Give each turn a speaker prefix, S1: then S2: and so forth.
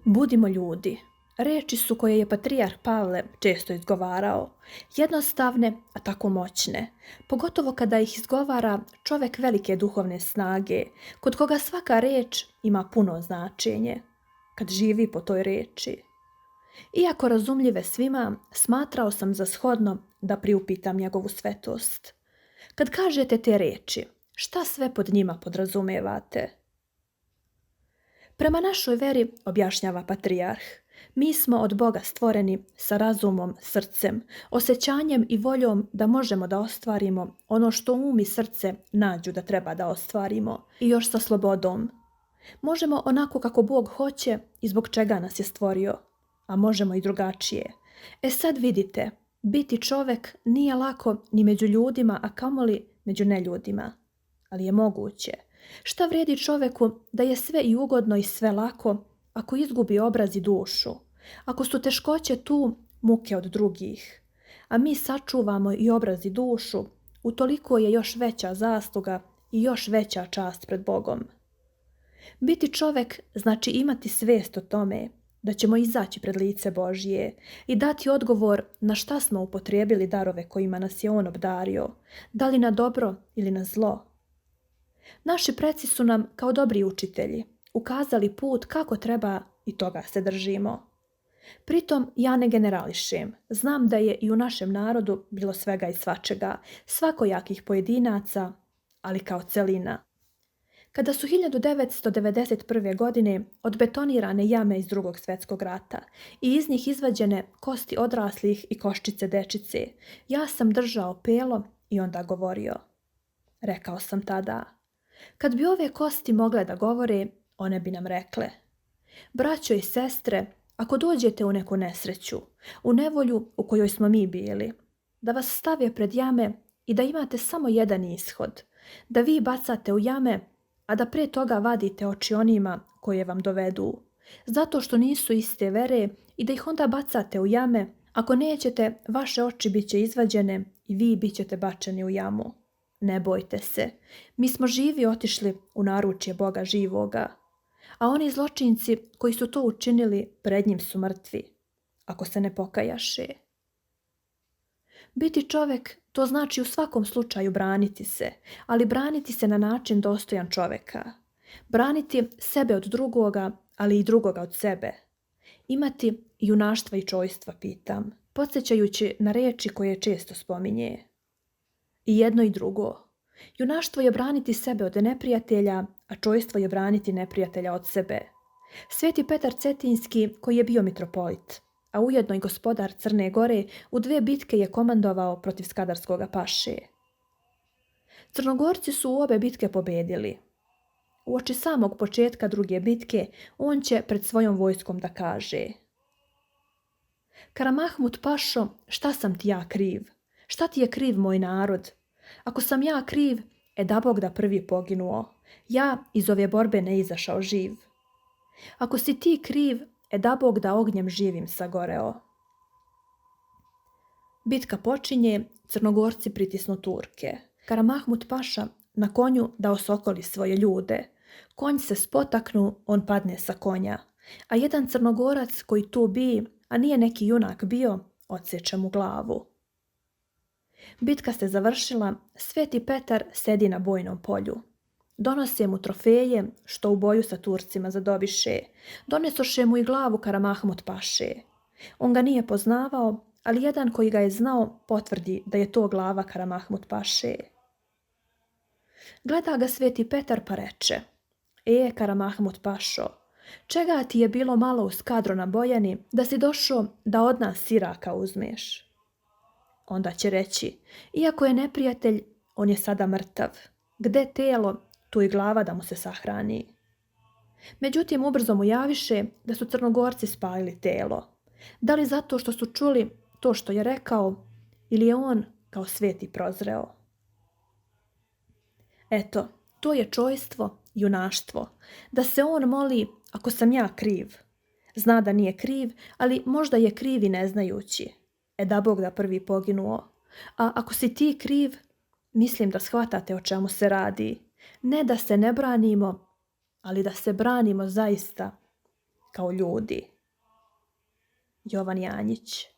S1: Budimo ljudi. Riječi su koje je patrijarh Pavle često izgovarao. Jednostavne, a tako moćne. Pogotovo kada ih izgovara čovjek velike duhovne snage, kod koga svaka riječ ima puno značenje, kad živi po toj riječi. Iako razumljive svima, smatrao sam za shodno da priupitam njegovu svetost. Kad kažete te riječi, šta sve pod njima podrazumijevate? Prema našoj veri, objašnjava patrijarh, mi smo od Boga stvoreni sa razumom, srcem, osjećanjem i voljom da možemo da ostvarimo ono što um i srce nađu da treba da ostvarimo i još sa slobodom. Možemo onako kako Bog hoće i zbog čega nas je stvorio, a možemo i drugačije. Sad vidite, biti čovjek nije lako ni među ljudima, a kamoli među neljudima, ali je moguće. Šta vrijedi čovjeku da je sve i ugodno i sve lako ako izgubi obraz i dušu, ako su teškoće tu muke od drugih, a mi sačuvamo i obraz i dušu, utoliko je još veća zasluga i još veća čast pred Bogom. Biti čovjek znači imati svijest o tome da ćemo izaći pred lice Božje i dati odgovor na šta smo upotrijebili darove kojima nas je On obdario, da li na dobro ili na zlo. Naši preci su nam, kao dobri učitelji, ukazali put kako treba i toga se držimo. Pritom ja ne generališem, znam da je i u našem narodu bilo svega i svačega, svakojakih pojedinaca, ali kao celina. Kada su 1991. godine odbetonirane jame iz Drugog svjetskog rata i iz njih izvađene kosti odraslih i koščice dečice, ja sam držao pelo i onda govorio. Rekao sam tada, kad bi ove kosti mogle da govore, one bi nam rekle: braćo i sestre, ako dođete u neku nesreću, u nevolju u kojoj smo mi bili, da vas stave pred jame i da imate samo jedan ishod, da vi bacate u jame, a da prije toga vadite oči onima koje vam dovedu, zato što nisu iste vere, i da ih onda bacate u jame, ako nećete, vaše oči bit će izvađene i vi bit ćete bačeni u jamu. Ne bojte se, mi smo živi otišli u naručje Boga živoga, a oni zločinci koji su to učinili pred njim su mrtvi, ako se ne pokajaše. Biti čovjek, to znači u svakom slučaju braniti se, ali braniti se na način dostojan čovjeka. Braniti sebe od drugoga, ali i drugoga od sebe. Imati junaštva i čojstva, pitam, podsjećajući na riječi koje često spominje. I jedno i drugo. Junaštvo je braniti sebe od neprijatelja, a čojstvo je braniti neprijatelja od sebe. Sveti Petar Cetinski, koji je bio mitropolit, a ujedno i gospodar Crne Gore, u 2 bitke je komandovao protiv Skadarskog paše. Crnogorci su u obe bitke pobedili. Uoči samog početka druge bitke, on će pred svojom vojskom da kaže: Karamahmut pašo, šta sam ti ja kriv? Šta ti je kriv moj narod? Ako sam ja kriv, da Bog da prvi poginuo. Ja iz ove borbe ne izašao živ. Ako si ti kriv, da Bog da ognjem živim sagoreo. Bitka počinje, Crnogorci pritisnu Turke. Karamahmut paša na konju da osokoli svoje ljude. Konj se spotaknu, on padne sa konja. A jedan Crnogorac koji tu bi, a nije neki junak bio, odseče mu glavu. Bitka se završila, Sveti Petar sedi na bojnom polju. Donose mu trofeje što u boju sa Turcima zadobiše. Donesoše mu i glavu Karamahmut paše. On ga nije poznavao, ali jedan koji ga je znao potvrdi da je to glava Karamahmut paše. Gleda ga Sveti Petar pa reče: Karamahmut pašo, čega ti je bilo malo u Skadro na Bojani da si došao da od nas siraka uzmeš? Onda će reći: iako je neprijatelj, on je sada mrtav. Gde telo, tu i glava da mu se sahrani. Međutim, ubrzo mu javiše da su Crnogorci spalili telo. Da li zato što su čuli to što je rekao, ili je on kao sveti prozreo? Eto, to je čojstvo, junaštvo. Da se on moli ako sam ja kriv. Zna da nije kriv, ali možda je kriv i ne znajući. Da Bog da prvi poginuo. A ako si ti kriv, mislim da shvatate o čemu se radi. Ne da se ne branimo, ali da se branimo zaista kao ljudi. Jovan Janjić.